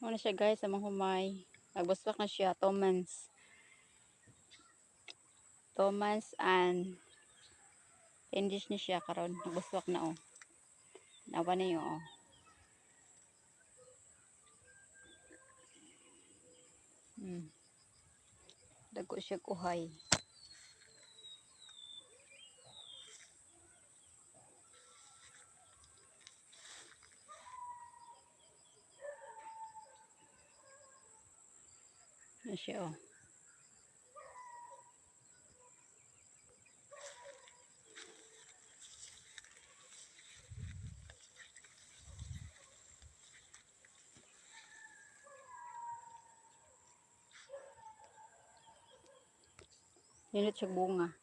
Mao na siya, guys, among humay. Nagbuswak na siya, 2 months. 2 months and 10 days ni siya karon. Nagbuswak na, oh. Nawa niyo, oh. Dagko siya uhay. Na siya, oh. Nindot siya bunga.